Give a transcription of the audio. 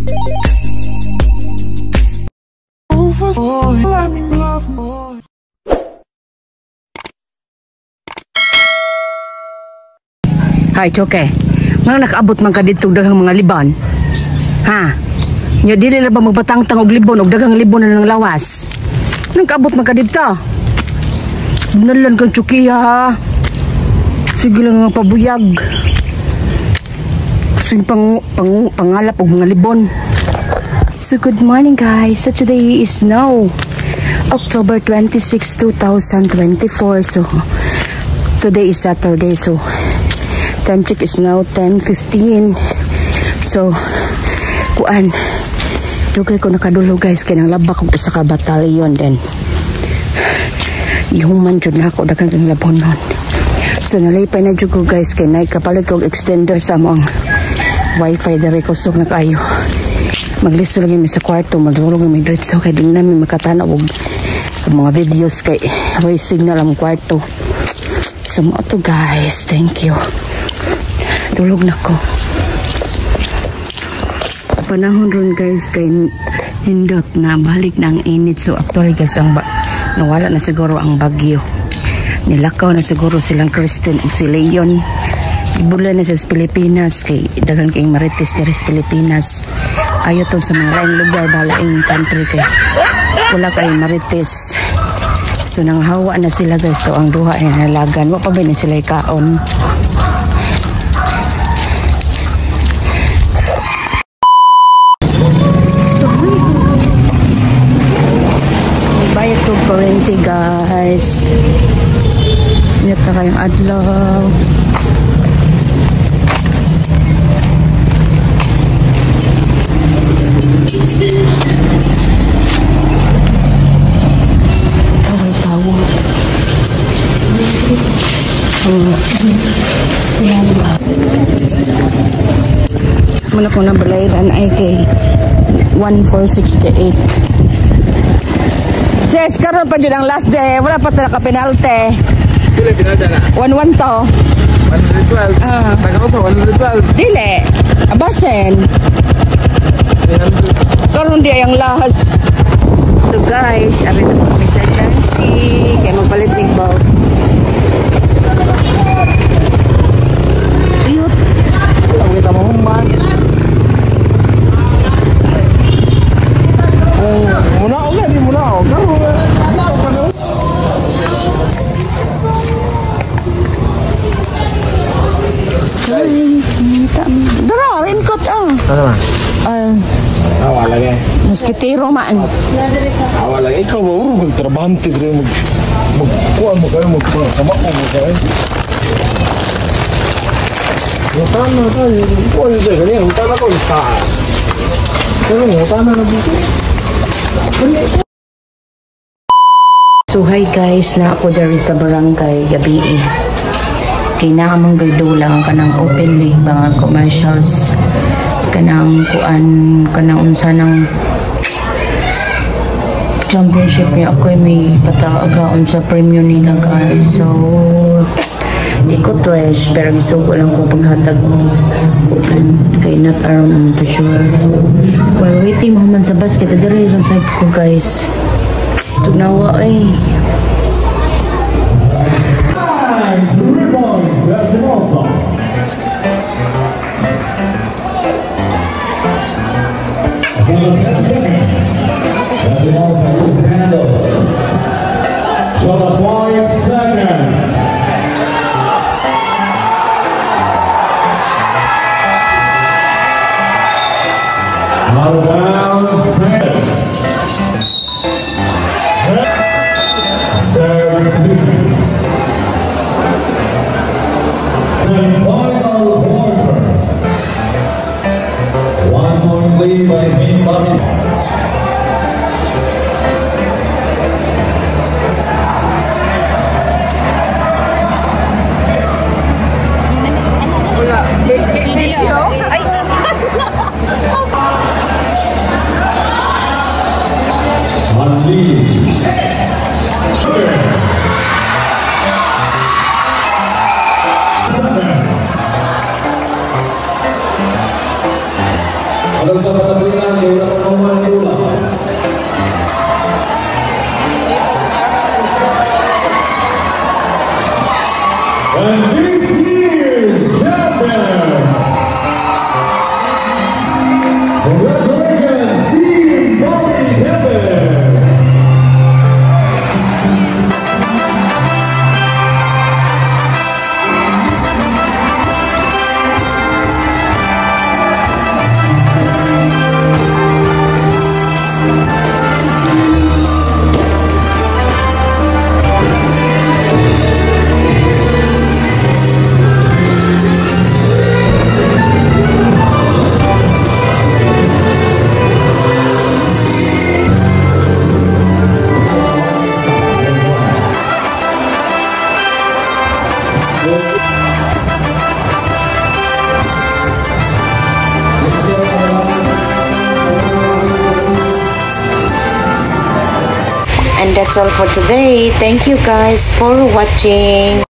Hi, okay. Mga nakaabot man ka dito daghang mga libon. Ha? Nya dili ra ba magpatangtang og libon og daghang libon na nang lawas. Nang kaabot man ka dito. Nalan kang tsukiya ha. Sige lang nga pabuyag. Sing pangalap og mga libon. So good morning guys. So today is now October 26, 2024. So today is Saturday. So time check is now 10:15. So kuan dugay ko nakadulog guys kay nang labak og usa ka batalyon then ihuman jud na ako daghang kang labonon. So nalipay na jud ko guys kay nay kapalit ko og extender sa among wifi diri kusog na kaayo. Maglisto lang mi sa kwarto, madulog mi diretso kay di namin makatanaw og mga videos kay way signal ang kwarto. So mo to guys, thank you. Tulog na ko. Panahon ron guys kay hindot na balik na ang init. So actually guys ang nawala na siguro ang bagyo. Nilakaw na siguro silang Kristen o si Leon. Ibula na sa Pilipinas kay daghan kayong marites diri sa Pilipinas. Ayo to sa mga laing lugar ba laing country kay wala kay marites. So nanghawa na sila guys to ang duha ay nalagan. Wa pa ba ni sila ikaon. Bayad to kurente guys. Ingat na kayong adlaw. Okay, tawo. Muna ko na balayran ay kay 1468. Sis, karon pa dyan ang last day. Wala pa talaga penalte. Dili, penalte na. 1-1 to. 112. Taga-uso, 112. Dili. Abasen. 300. Karon di ay ang last. So guys, ari na kami sa agency. Kaya magpalit mig bulb. Iyot. Ang kita mo human. Muna o gani, muna o. Guys, dara, raincoat ah. Ano man? Ay, Awa lagi. moskitero man. Awa lagi. Ikaw ba, magtrabahante ka rin, magkuhan mo kayo, magkamako mo kayo. Ngutana tayo, kuhan nyo tayo, kanina, ngutana ko, isa. Pero ngutana na dito. So hi guys, na ako diri sa barangay gabi. Kay naa man gayud lang ang kanang open league mga commercials kanang kuan kanang unsa nang championship niya ako may pataagaon sa premium nila guys. So di ko trash pero gisugo lang ko paghatag kuan kay not around I'm too sure. So while waiting mo man sa basket diri lang sa ko guys. Tugnawa ay. 3 points, Espinosa. Again, 10 seconds. Espinosa with handles. Shot at 5 seconds. Out of bounds, 6. Serves to the final quarter. 1 point lead by Team Bobby. One lead. Seconds. sa tablinan, wala pa mahuman ang bola. And this year's champions, congratulations, Team Bobby Kevin! And that's all for today. Thank you guys for watching.